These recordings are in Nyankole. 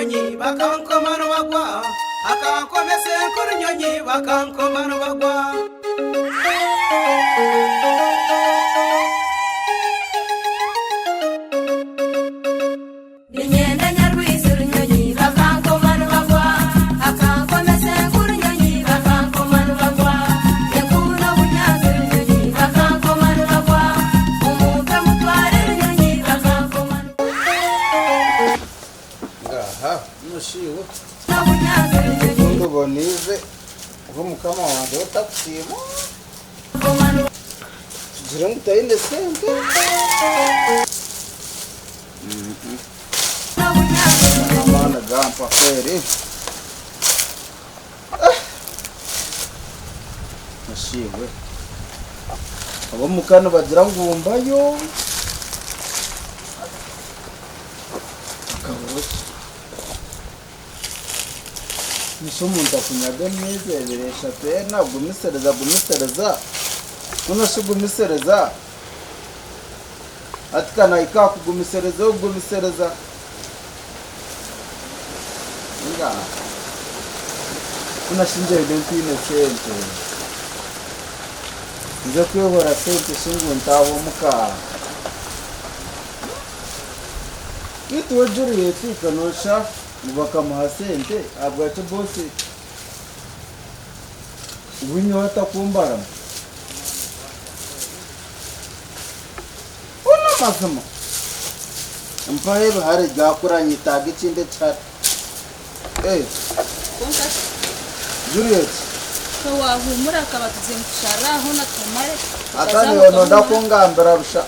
Runyonyi bakankoma nibagwa Akankomesa enku Runyonyi bakankoma nibagwa. Niinyenda Nyarwizi Runyonyi bakankoma nibagwa Akankomesa enku Runyonyi bakankoma nibagwa Enku n'obunyaatsi Runyonyi bakankoma nibagwa Mumumpe mutware Runyonyi bakankoma Ngaha noshiiwe obundi oboneize obu mukama wangye otakusiima tugire ngu taine sente. Amaani gampa kweri. Noshiiwe ab'omuka nibagira ngu mbayo. Akabura ki? Busha omuntu akunyaga emyezi ebiri, eshatu, ena, gumisiriza gumisiriza, mbwenu shi gumisiriza? Hati ka nahika aha kugumisiriza okugumisiriza. Ngaaha. Mbwenu shi ngyende ntaine sente? Nze kwehora sente shi ngu ntaahe omuka? Beitu we Juliet ka noshusha ngu bakamuha sente ahabwaki boss we nyowe atakumbaramu? Hoona amazima mpaho ebihare byakura nyetaaga ekindi ekihare. Eh Kwonka shi Juliet. Ka wahuumura akaba tugiire nitusharira aha hoona tumare Ata tukaza niiwe nonda muka. kungambira busha.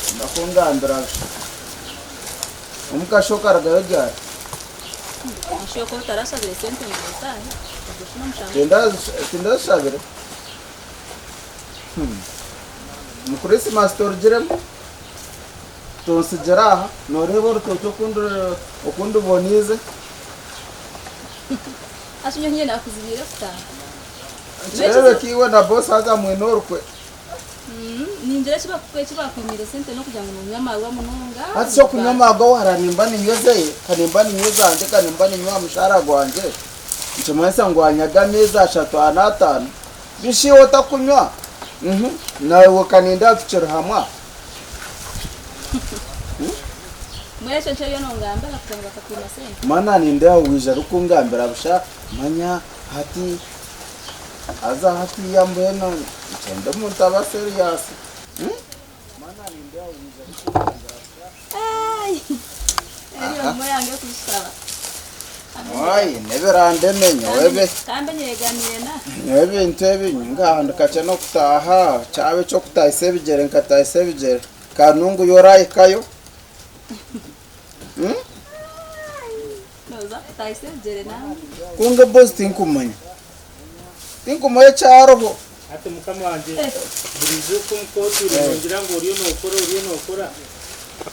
Nonda kungambira busha. Omuka shi okarugayo ryari? Oshoka otarashabire sente ngu otaahe, ogwo shi n'omushango. Tindazishabire. Omu Kurisimasi torugiremu? Tontsigira aha, nooreeba orutookye oku nduboneize. Haza nyowe nyine nakuzibiire kutaaha. Nikireebeka iwe na bosi haza mwine orukwe. Ningira eki bakwimiire sente n'okugira ngu nonywa amaarwa munonga. Hati shi okunywa amaarwa wahara nimba ninywa ezeye, ka nimba ninywa ezangye, ka nimba ninywa aha mushaara gwangye, nikimanyisa ngu wanyaga ameezi ashatu, ana, ataano. Bishi iwe otakunywa? Naiwe ka nindeeba tukiri hamwe aha. Mbwenu ekyo nikyo oriyo nongambira kugira ngu bakakwima sente? Mana nindeeba waija orikungambira busha manya hati haza hatiiya mbwenu nikyenda omuntu aba serious. Mana nindeeba waija orikungambira busha. Ai! Eriyo Aha. mumwe yange kushaba. Ai n'ebirandeme nyowe bi Kambe nyegamiire na. nyowe ebintu ebi ngahandika kye n'okutaaha kyaba eky'okutahisa ebigyere nkatahisa ebigyere kanungu yo orahikayo. Noza kutahisa ebigyere nawe. Kwonka boss tinkumanya. Tinkumanya ekyariho. Hati mukama wangye buriijo ku omuka otuura nongira ngu oriyo nokora oriyo nokora.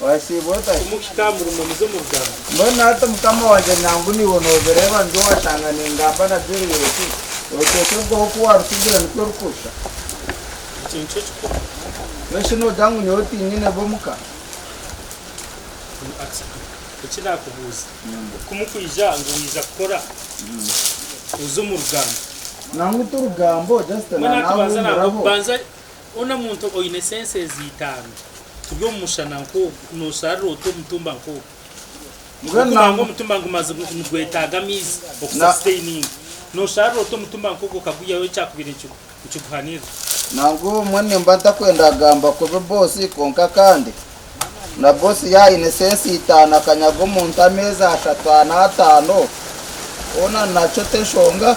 Wasiiba ota? Ku mukuhika aha murimo muze omu rugamba. Mbwenu hati mukama wangye nangu naiwe nobireeba ndi owashanga ningamba na Juliet orutookye rwawe oku warutsigire nikwo rukushusha. Ekyo nikyo kikuru. Mbwenu shi nogira ngu nyowe tinyine b'omuka? Eki nakubuuza, ku mukwija ngu waija kukora oze omu rugamba. Nangwa ti rugambo just Mbwenu hati banza nanahuumuraho. banza hoona omuntu oine senses itaano turi omu mushana nk'ogu nosharira ota omutumba nk'ogu? Mbwenu Okumanya ngu nangwa omutumba nigwetaaga amaizi na okusustaininga. Nosharira ota omutumba nk'ogu okagwihaho ekyakubaire nikiguhanirira? Nangwa obumwe nimba ntakwenda kugamba kubi boss kwonka kandi na boss yaaba aine sensi itaano akanyaga omuntu ameezi ashatu ana ataano hoona nakyo t'enshonga.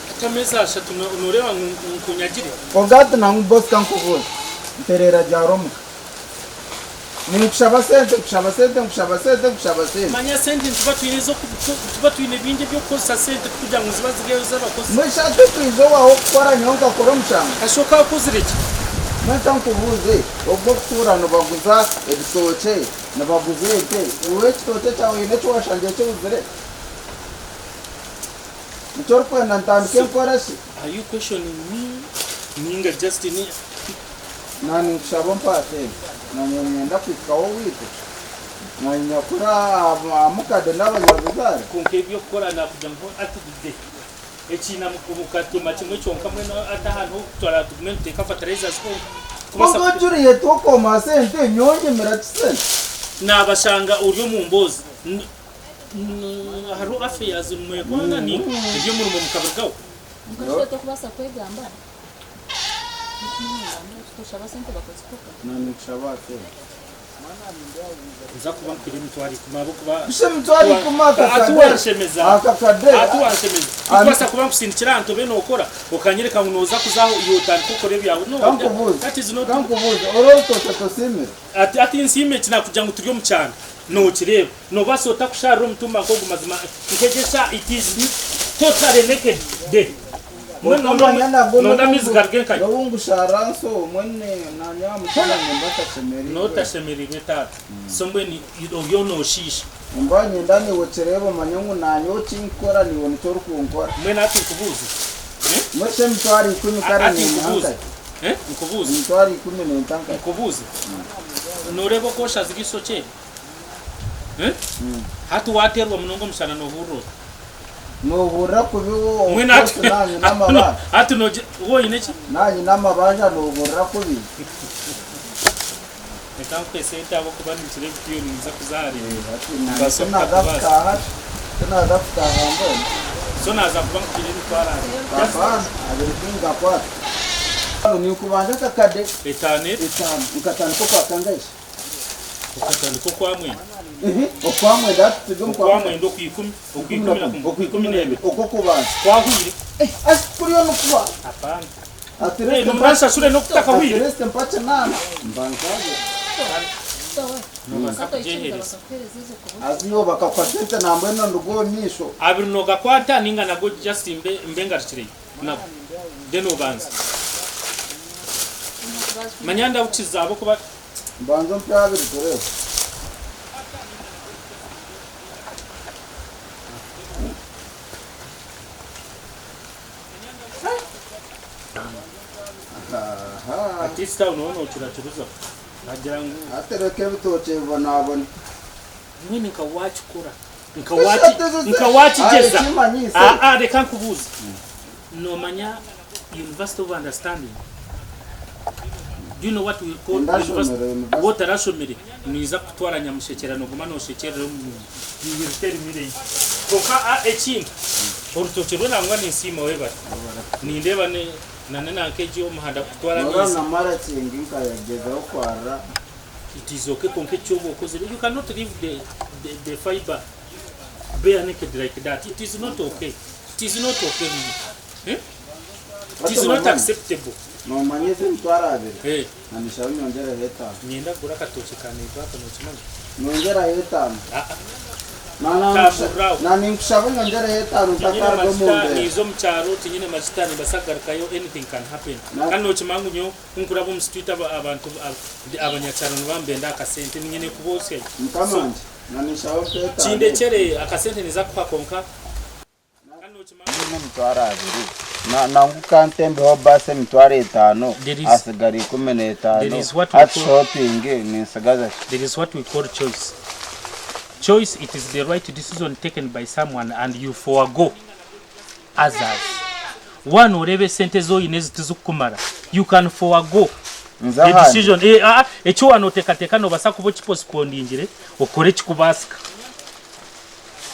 Hati ameezi ashatu noreeba ngu nkunyagire? Kwonka hati nangwa boss kankubuuze ntereera ryari omuka? Ninkushaba sente, nkushaba sente, nkushaba sente, nkushaba sente. Manya sente nituba twine nituba twine bingi eby'okukozesa sente tikugira ngu niziba ziri ez'abakozi. Mbwenu shi hati twija owaawe kukora nyowe nkakora omushango? Kasha okaakozire ki? Mbwenu ka nkubuuze, obwo okutuura nibaguza ebitookye, nibaguza ente, iwe ekitookye kyawe oine eki waashangire kibuzire? Nikyo orikwenda ntandike So, nkore shi? are you questioning me ninga just ni. Naanye ninkushaba ompe aha sente. Naanye niinyenda kuhikaho owaitu. Mwanyakura aha mukade n'abanyabuzaare. Kwonka eby'okukora nakugira ngu atugide ekiina mukatema kimwe kyonka mbwenu ati ahantu h'okutwara tugume nituteeka fertilizers kwonka kubaasa Kwonka ojuriye tokoma sente nyowe nyimira ki sente? Nabashanga ori omu mboozi hariho affairs nimwekwana ninga eby'omurimo mukabirugaho? Kwonka shi tokubaasa kwegamba? Toshaba sente bakazikuha? Nanikushaba sente. Nza kuba nkwire emitwaro ikumi ahabw'okuba Busha emitwaro ikumi aka ati kade wanshemeza aka kade ati wanshemeza tikubaasa kuba nkusindikira aha ntobe nookora okanyereka ngu nooza kuza aho iwe otandike okore ebyawe no Kankubuuze that is not kankubuuze ori orutookye tosiimire? Ati ati nsiime eki nakugira ngu turi omu kyanda nokireeba nobaasa ota kusharira omutumba nk'ogu mazima nk'egi eshaaha it is totally naked day mbwenu nonda Okamanya nabwo nonda amaizi garuge nkahi? N'obu ngusharira nsi omwe nanye aha mutima nimba ntashemereirwe. Notashemereirwe taata so mbwenu oriyo noshiisha. Nimba niinyenda naiwe okireebe omanye ngu nanye okinkukora naiwe nikyo orikunkora. Mbwenu ati nkubuuze. Mbwenu shi emitwaro ikumi kare Ati nenyiha nkubuuze. nkahi? Nkubuuze. Emitwaro ikumi nenta nkahi? Nkubuuze. Noreeba oku oshazire eishokye eri? Hati wateerwa munonga omushana nohurira ota? Nohurira kubi Mbwenu of hati course nanye n'amabanja. hati nogira waaba oine ki? Nanye n'amabanja nohurira kubi. Reka nkuhe sente ahabw'okuba ninkira ebitwiyo ninza kuzaara Hati nanye Mbaase tinaza kutakubaasa. kutaaha tinaza kutaaha mbwenu. So naaza kuba nkuhaire emitwaro abiri. Just Apana abiri tingakwata. Ninkubanja akakade etaano eri. etaano nkatandika okwa kangahi? Okatandika okwa mwenda. Ihi okwa mwenda hati turi omu kwa Okwa mwenda okwa ikumi, okwa ikumi na kumwe, okwa ikumi n'ebiri. Okw'okubanza. Kwahwire. Eh, asi kuriyo nikuba. Apana. At Eh, least nomara nshashure n'okutakahwire. At least mpa kinaana mba nshagire. Nobaasa kugyehereza. Haza iwe bakakuha sente nambwenu nduga omu maisho. Abiri nogakwata ninga nago just mbe mbe ngarukireyo nago then obanze. Manya ndabukiza ahabw'okuba. Mbanze ompe abiri tureebe. At least aho nooba nookirakiruzaho naagira ngu. Hati reka ebitookye bibonabone. Mbwenu nka waakikora, nka waaki, nka waakigyeza. Aa reka nkubuuze, noomanya University of Understanding? Do you know what we call Ndashomire university? university. Waaba otarashomire, ninza kukutwara Nyamushekyera nooguma nooshekyerera omu you will tell me later. Kwonka a ekindi, orutookye rwe nangwa ninsiima webare. Nindeeba ne na nanka egi omuhanda gukutwara Noora amaizi. namara kingi nkayagyezaho kwarira. It is okay kwonka eki oba okozire you cannot leave the, the, the fiber bare naked like that. It is not okay. It is not okay really. Eh? It is not acceptable. Noomanya ezi emitwaro abiri Eh. na nishaho nyongyereho etaano. Niinyenda kugura akatookye ka neighbour ako nookimanya? Nyongyeraho etaano. Ah ah. Tamburira aho. Na ninkushaba onyongyereho etaano Tinyine ntakaruga omu majita mbeera. niiza omu kyaro tinyine majita nimbaasa kugarukayo anything can happen. Kandi nookimanya ngu nyowe ku nkuraba omu street abantu abanyakyaro nibambenda akasente niinyine kuboosyayo. Mukama So wangye na ninshaba ompe etaano egi. kindekyere akasente ninza kukuha kwonka. Mbwenu emitwaro abiri nangwa okantembeho baasi emitwaro etaano There is- hasigara ikumi there n'etaano is what we hati call- shopping ninsigaza ki? There is what we call choice. Choice it is the right decision taken by someone and you forego others. Waaba nooreeba esente ezi oine ezi tizikukumara, you can forego Nze the ahandi decision. Eh, ah, ah, eki waaba nooteekateeka noobaasa kuba okiposiponingire okore ekikubaasika.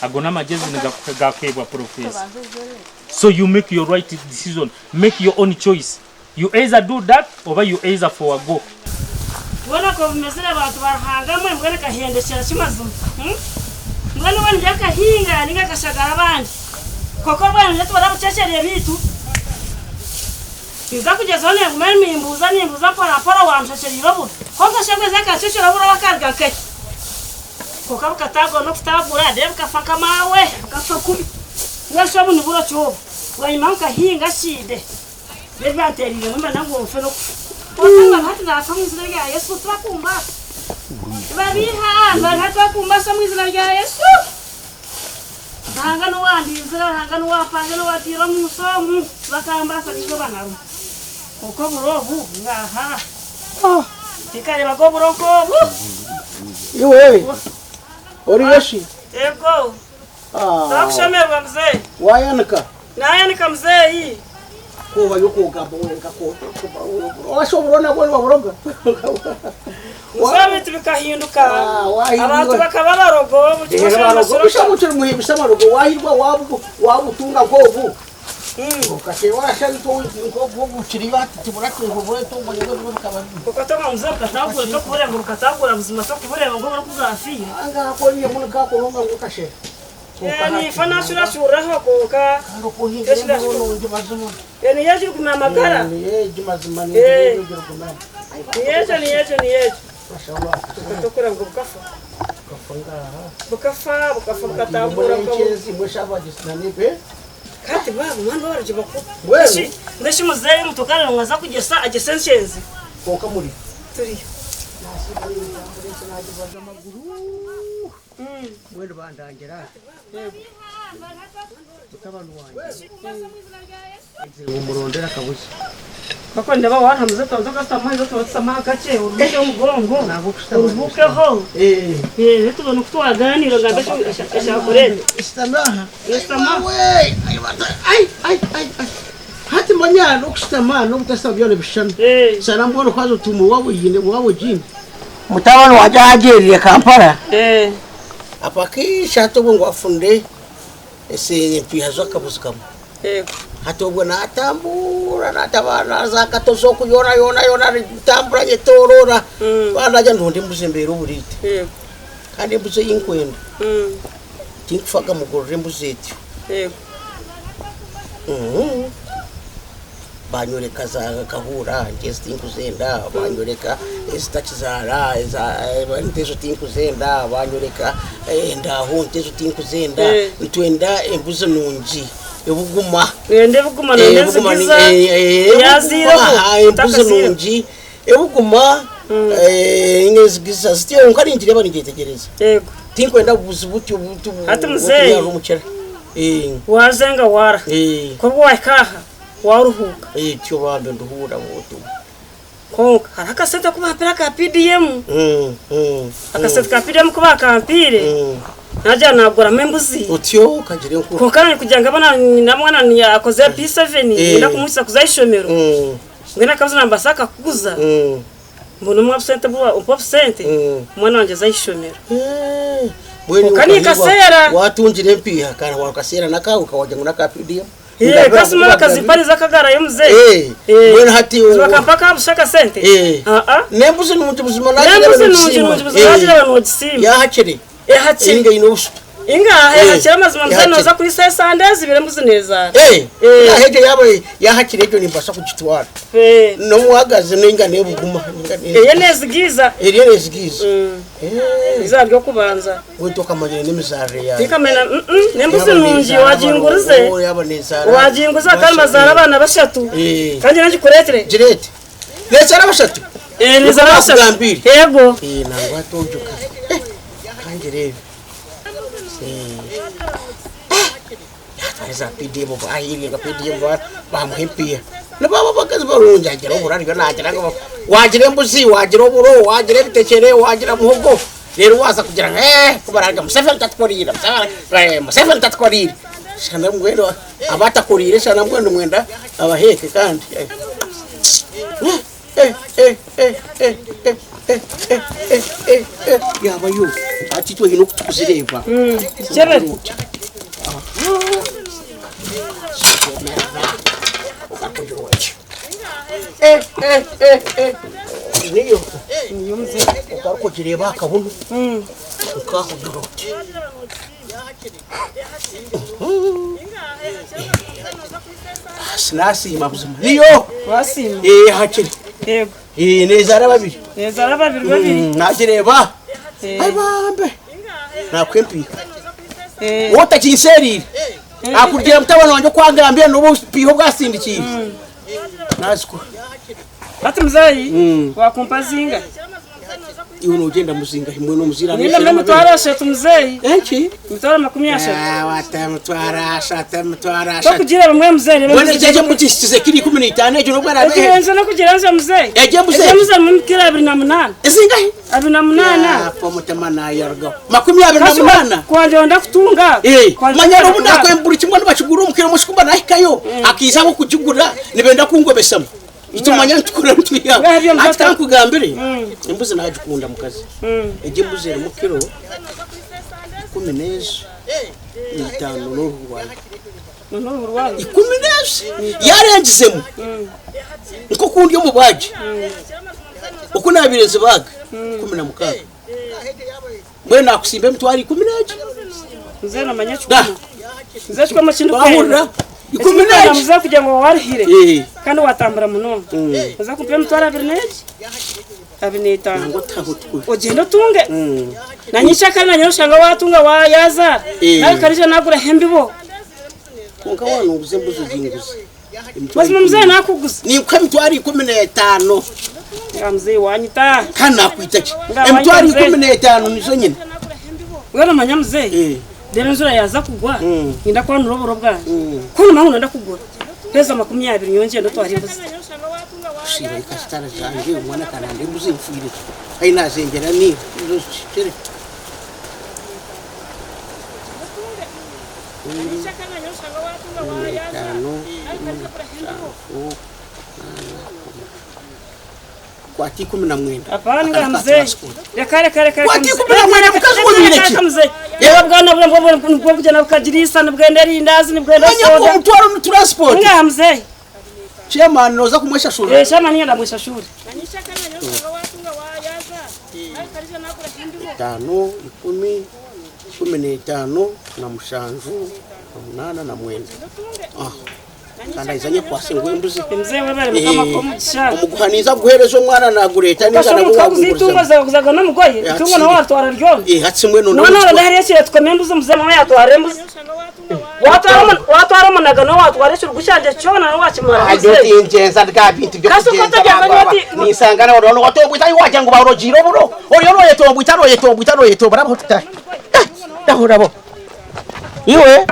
Ago n'amagyezi nigakuheebwa Professor. So you make your right decision, make your own choice. You either do that oba you either forego. Mbwenu okwo bimezire abantu ba Ruhanga mwe mbwenu kahendekyera ki mazima? Mbwenu we niryo akahinga ninga akashagara abandi? Kwonka obwenu niryo tibarabukyekyeria beitu. Ninza kugyezaho ningume nimbuuza nimbuuza mpora mpora owamushekyereire oburo. Kwonka shi obwo akanshekyera oburo akaruga nkahi? Kwonka bukataagura n'okutaagura reero bukafa nka maawe, bukafa kubi. Mbwenu shi obu niburo ki obu? Bwanyima nkahinga shiide, reero banteereire mba ngu nfe n'okufa. Kwonka ngu hati naafa omu izina rya Yesu tibakumbaasa. Nibabiiha, nibabiiha tibakumbaasa omu izina rya Yesu. Ruhanga n'owandinzire, Ruhanga n'owampanzire, n'owantaire omu nsi omu, tibakambaasa n'eizooba na rimwe. Kwonka oburo obu, ngaaha, tinkareebaga oburo nk'obu. Iwe! Oriyo shi? Yego. Ah. Twakushemererwa muzeeyi. Wayanika? Nayanika muzeeyi. Kuba yokugamba wenka ko. Washobora nabwo nibaburoga. Muzeeyi ebintu bikahinduka. Ah, wahindurwa. Abantu bakaba abarogo. Bisha muhibisa amarogo wahirwa wabu wabutunga nkobu. Ukatonga muzeeyi bukatagura tokubureeba ngu bukatagura buzima tokubureeba ngu oburikuzafiire. Niifa nashurashuriraho kwonka niyo egyo erigumya amagara. Niyo egyo niyo egyo niyo egyo. Tokureeba ngu bukafa. Bukafa bukafa bukatagura Kati baaba mwana babarugye bakuru. Mbwenu? Mbwenu shi muzeeyi mutukarira ngu aza kugyesa agyese enshenzi. Kwonka muri. Turiyo. Mbwenu bandangira mutabani wangye ngu murondere akabuzi. Kwakwo nindeba waruha muzeeyi tubanze okashutama ahaiguru tubanze tushutame aha kakye oruhuukye omugongo oruhuukeho. Reero tubone oku twaganiira ogambe ekyakureeta. Shutama aha. Shutama. Ai, ai, ai, ai. Hati manya n'okushutama n'obutashutama byona nibishushana. Shana mbwenu haza otuuma waaba ogiine waaba ogiine. Mutabani wangye ahu agyeriire Kampala apakiisha hati obwo ngu afunire empiiha z'akabuzi kamwe. Hati obwo naatambura naatabaara naaza aha katozi oku yoona yoona yoona arikutambura ayetooroora. Ku naagya ndonda embuzi embeera oburiite. Kandi embuzi ei nkwenda tinkufaga mugurira embuzi etyo. Banyoreka za kahuura nti ezi tinkuzenda, banyoreka ezitakizaara nti ezo tinkuzenda, banyoreka endaaho nti ezo tinkuzenda, nitwenda embuzi nungi ebuguma. Noyenda ebuguma noyenda enzigiza eyaziireho Embuzi nungi ebuguma ninga enzigiza zityo kwonka ningireeba ningyetegyereza. Tinkwenda bubuzi butyo butyo Hati muzeeyi omukira. Waazenga waaraha kwonka waahika aha waaruhuuka. Etyo bambi nduhuura bwotyo. Kwonka hariho akasente aku bampire aka PDM. Akasente ka PDM ku bakampiire naagira naaguramu embuzi. Otyo okagira enkuru. Kwonka naanye kugira ngu abe nyine omwana akozire P7 niinyenda kumuhitsya kuza aha ishomero, mbwenu akabuzi nimbaasa kukakuguza mbone obusente ompe obusente omwana wangye aze aha ishomero. Kwonka ninkaseera. Waatungire empiiha kandi waakaseera n'akaawe wagira ngu n'aka PDM. Eh, kasima bakazipariza akagarayo muzeeyi. Eh, mbwenu hati Bakampa akabusha akasente. Eh. Aa. N'embuzi nungi buzima N'embuzi nungi nungi buzima nagireeba nogisiima. Yahakire. Ehakire. Enga eine obushito. Inga ehakire amazima muzeeyi Ehakire. noza kuriisa esande ezibiri embuzi nezaara. Eh, Eh. egyo yaaba yahakire egyo nimbaasa kugitwara. N'omuhagazi ninga nebuguma. Eriyo nezigiiza. Eriyo nezigiiza. Eizooba ry'okubanza. Waitu okamanyire n'emizaarire yaayo. Tinkamanya n'embuzi nungi wagingurize. Waginguza kandi mazaara abaana bashatu. Kandi nangikureetere. Gireete. Nezaara bashatu? Nezaara bashatu. Yego. Nangwa tonjuka. Kangireebe. Yatwara za PDM bahiirwe nka PDM bamuha empiiha. Nibaba abakazi barungi agira oburo ariyo nagira ngu wagira embuzi, wagira oburo, wagira ebitekyere, wagira muhogo reero waaza kugira ngu eeh ku bararya Museveni tatukoriire, Museveni tatukoriire. Shana mbwenu abu atakoriire shana mbwenu nimwenda abaheeke kandi. Yaaba yo hati itwe haine oku tukuzireeba. Niyo ogaruka ogireeba aha kabunu okahugira oti. Nasiima buzima. Niyo. Wasiima. Eh hakiri. Yego. Eh nezara babiri. Nezara babiri babiri. Nagireeba. Ai bambe. Nakwempiiha. Eh. Wotakinserire. Akugira mutabani wangye okwangambira nobu obupiiha obwasindikiire. Nazikuha. Hati muzeeyi wakumpa zinga? Iwe nogyenda muzingahi mbwenu omuzaire Niinyenda areesire emitwaro amabere? ashatu muzeeyi. Enki? Emitwaro 30. Ah, wata emitwaro ashatu, emitwaro ashatu. Tokugira bimwe muzeeyi reeba Mbwenu embuzi egyo embuzi ehikize kiro 15 egyo nobu eraabe Ekirenze n'okugira nze muzeeyi. Egyo embuzi Egyo embuzi erimu kiro 28. Ezingahi? 28. Yafa omutima naayarugaho. 28? Kwangye wenda kutunga. Eh, Kwangye manya wenda n'obu kutunga. nakwemba buri kimwe nibakigura omu kiro omushukumba nahikayo hakiiza ab'okugigura nibenda kungobesamu. Nitumanya nitukura nitwihaho. Ngaha ebyo Hati mutata. kankugambire, embuzi nagikunda mukazi. Egyo embuzi erimu kiro ikumi n'ezi n'itaano n'oruhu rwayo. N'oruhu rwayo. 14 yarengizemu nk'oku ndi omubaagi oku naabaire nzibaaga 16 mbwenu naakusimba emitwaro ikumi n'egi. Nze namanya Da. ekikumi. Nze ekikumi eki ndikwenda. Wahurira? Ikumi Ekirikwenda n'egi. muze kugira ngu waruhire Eh. kandi watambura munonga. Oza kumpa emitwaro abiri n'egi? 25. Nangwa taho tukuri. Ogyende otunge. Na nyikyakare nanye oshanga watunga wayazaara. Eh. Nawe karija naguraho embibo. Kwonka waanunguza embuzi oginguza. Mazima muzeeyi nakuguza. Ninkuha emitwaro 15. Nga muzeeyi wanyita. Kandi nakwita ki? Nga wanyita Emitwaro muzeeyi. 15 nizo nyine. Mbwenu omanya muzeeyi, Eh. reero enjura yaaza kugwa, niinyenda kwanura oburo bwangye. Ku nimanya ngu nenda kugura, mpeeza 20 nyowe ngyende otware embuzi. Kusiiba kasitara zangye omwana akananda embuzi nfiire. Ahi naazengyera niiwe. Izo zikire. Etaano, mushanju, kwata 19. Apana nga mzee. Reka reka reka. Kwata 19 mukazi wonyine ki? Reka mzee. Reba bwana bwe bwe bwe kujana bukagirisa nibwenda erindazi nibwenda Manya ngu soda. omutwaro ni transport. Nga mzee. Chairman noza kumweshashura. Eh chairman yenda mweshashura. Etaano, ikumi, 15 na mushanju na munaana na mwenda. Ah. Kandi aizanye akwase ngu embuzi. Mzee webare mukama akuhe omugisha. Omuguha ninza kuguhereza omwana nagureeta ninga Kasha nagwo omuntu kaguza itungo wagungurizamu. zaguzaga n'omugoye Eh, itungo nawe watwara ryona. Eh, hati mbwenu None ndabona hariyo ekireetuka embuzi mzee mama yatwara embuzi. Watwara watwara omunaga nawe watwara ekirugu kyangye kyona nawe wakimara mzee. Ajotinjenza ndika bintu Kasha byokugenza okotagira bangwa oti nisanga nawe rono watombwita wagira ngu barogiire oburo oriyo noyetombwita noyetombwita noyetombora aho tuta ndahurabo iwe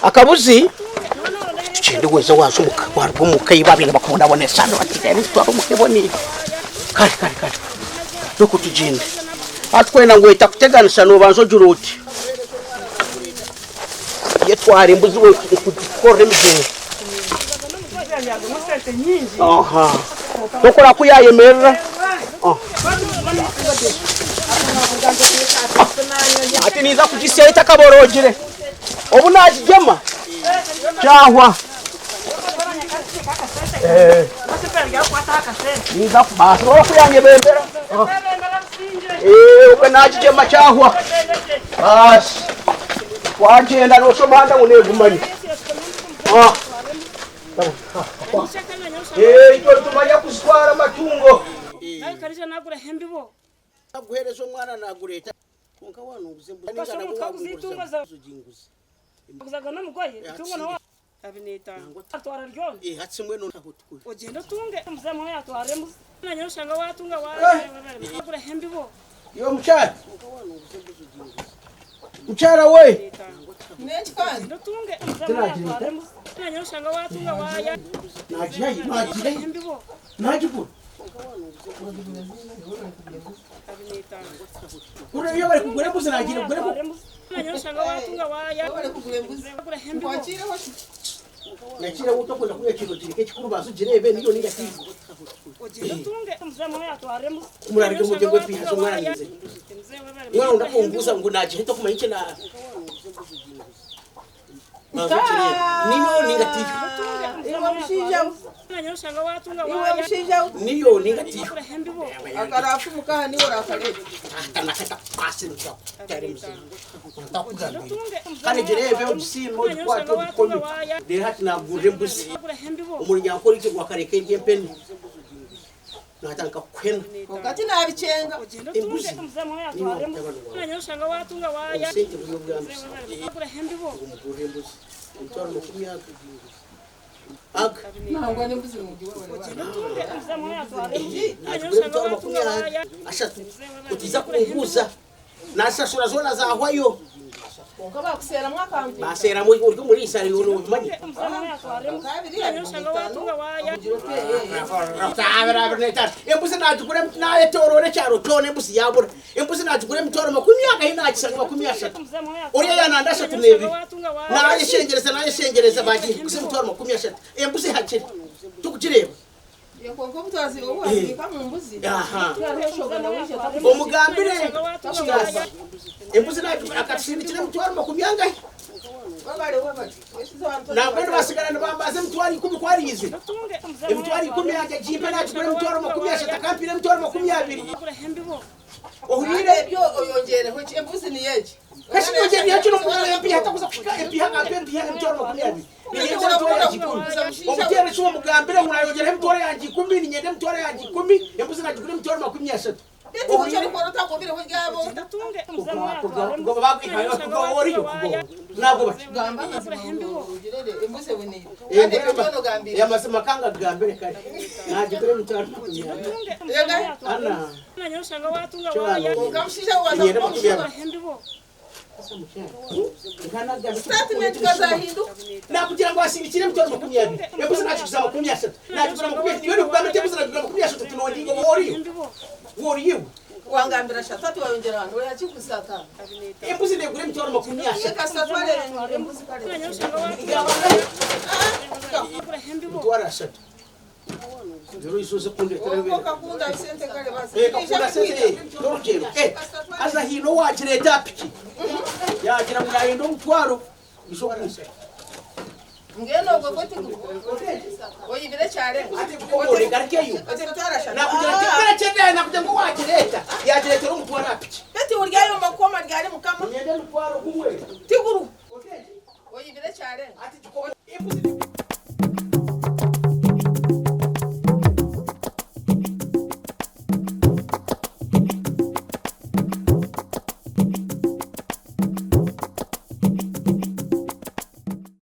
akabuzi tukyende weza waza omuka waruga omuka ei babaire nibakubonabonesa nibati nitutwara omuka eboniire kare kare kare nikwo tugyende hati kwenda ngu etakuteganisa nobanza ogira oti yetwara embuzi we kukorera emigyenzo aha tokora ku yayemerera Hati ninza kugisya etakaborogire. Obu nagigyema kyahwa. Ninza kubaasa ora kuyanyebembera. Eh, obwe nagigyema kyahwa. Baasi. Wagyenda nosha omuhanda ngu negumanya. Ah. Eh, itwe nitumanya kuzitwara amatungo. Naguhereza omwana nagureeta kwonka wanunguza embuzi Kasha omuntu kaguza itungo zawe. oginguza. Guzaga n'omugoye itungo nawe 25 atwara ryona. Eh, hati mbwenu aho tukuri. Ogyende otunge mzee mama yatwara embuzi. Nanye oshanga watunga waguraho embibo. Iwe mukyara. Mukyara we. N'enki kandi? Ogyende otunge mzee mama yatwara embuzi. Nanye oshanga watunga waya Nagihayo, nagihayo. embibo. Nagigura. Kuri iyo bari kugura embuzi nagira kugura embuzi. Nanye oshanga watunga waya Bari kugura embuzi. guraho embibo. Nkwakiireho ki? Nakira utokwenda kunywa kiro kireke ekikuru baza ogirebe niyo ninga ti. Ogyende otunge mzee mama yatwara embuzi. Kumurarira omutwe gwe pihaza omwana ninze. Mwana ndakumbuza ngu nagihe tokumanya eki na. Baza ogirebe. Niyo ninga tiyo. Iwe mushaija we. Nanye oshanga watunga Iwe waya mushaija we. Niyo ninga tiyo. guraho embibo. Akarafu mukaha niwe orakareeba. Kandi girebe ogisiime ogikwate ogikome. Reero hati nagurira embuzi. Omurunyankore igyo gwakareka eri empene. Natandika kukuhena. Konka tinabikyenga. Embuzi. Niyo mutabani wawe. Obusente buri obwambisa. Omugurira embuzi. Emitwaro 20. Aga. Nangwa n'embuzi nungi wabare. Nagigura emitwaro 30 otiza kunguza nasasura zoona zahwayo. Konka bakuseeramu akantu. Baseeramu ori omuriisa nobimanyi. Kabiri 500 ogira ote. Embuzi nagigura nayetorora ekyaro kyona embuzi yabura. Embuzi nagigura emitwaro 20 nagisanga 30. Oriya yananda 32. Nayeshengereza nayeshengereza bagihikuza emitwaro 30. Embuzi hakiri tukugireeba. Konka obutwazi obu waziika mu mbuzi. Aha. Omugambire. Omugambire kikazi. Embuzi akatusindikira emitwaro 20. Wabare wabare. Nabwo nibasigara nibambaza emitwaro 10 kwariize. Emitwaro 10 yangye gimpe nagigura emitwaro 30 akampira emitwaro 20. Ohurire Ebyo oyongereho ki embuzi ni egi. Kashinogye niyo kino mugana empiha takuza kushika empiha ngampe empiha emitwaro 20. Ninyenda emitwaro yange 10. Omuteera kimwe mugambire ngu nayongyeraho emitwaro yange 10 ninyenda emitwaro yange 10 embuzi nagigura emitwaro 30. Oburyabo. Ntabwo bati. Gamba amazima ugirere embuzi eboneye. Kandi ebyo byona ogambire. Amazima kanga gambire kare. Nagigura emitwaro 20. Ega. Ana. Konka mushaija waza kuba omushuba. Statement kazahinduka. Nakugira ngu asindikire emitwaro 20. Embuzi nagiguza 30. Nagigura 20. Iwe nikugamba nti embuzi nagigura 30 tinondingo woriyo. Woriyo. Wangambira shatatu wayongera hano oyakigusaka. Embuzi negura emitwaro 30. Reka satware embuzi kare. Emitwaro 3. Rero isoze kundetera Konka kakunda sente kare basi. Kakunda sente n'orugyero. Haza hiine owagireeta piki. Yagira ngu nayenda omutwaro. Ijo kuza. Ngeno ogwo gwe oyibire kyarenga. Oregarikeyo. Nakugira nti mbere nakugira ngu wagireeta. Yagireetera omutwaro aha piki. Beti uryayo makoma ryari mukama. Ninyenda emitwaro gumwe. Tiguru. Oyibire kyarenga. Ati gikoma.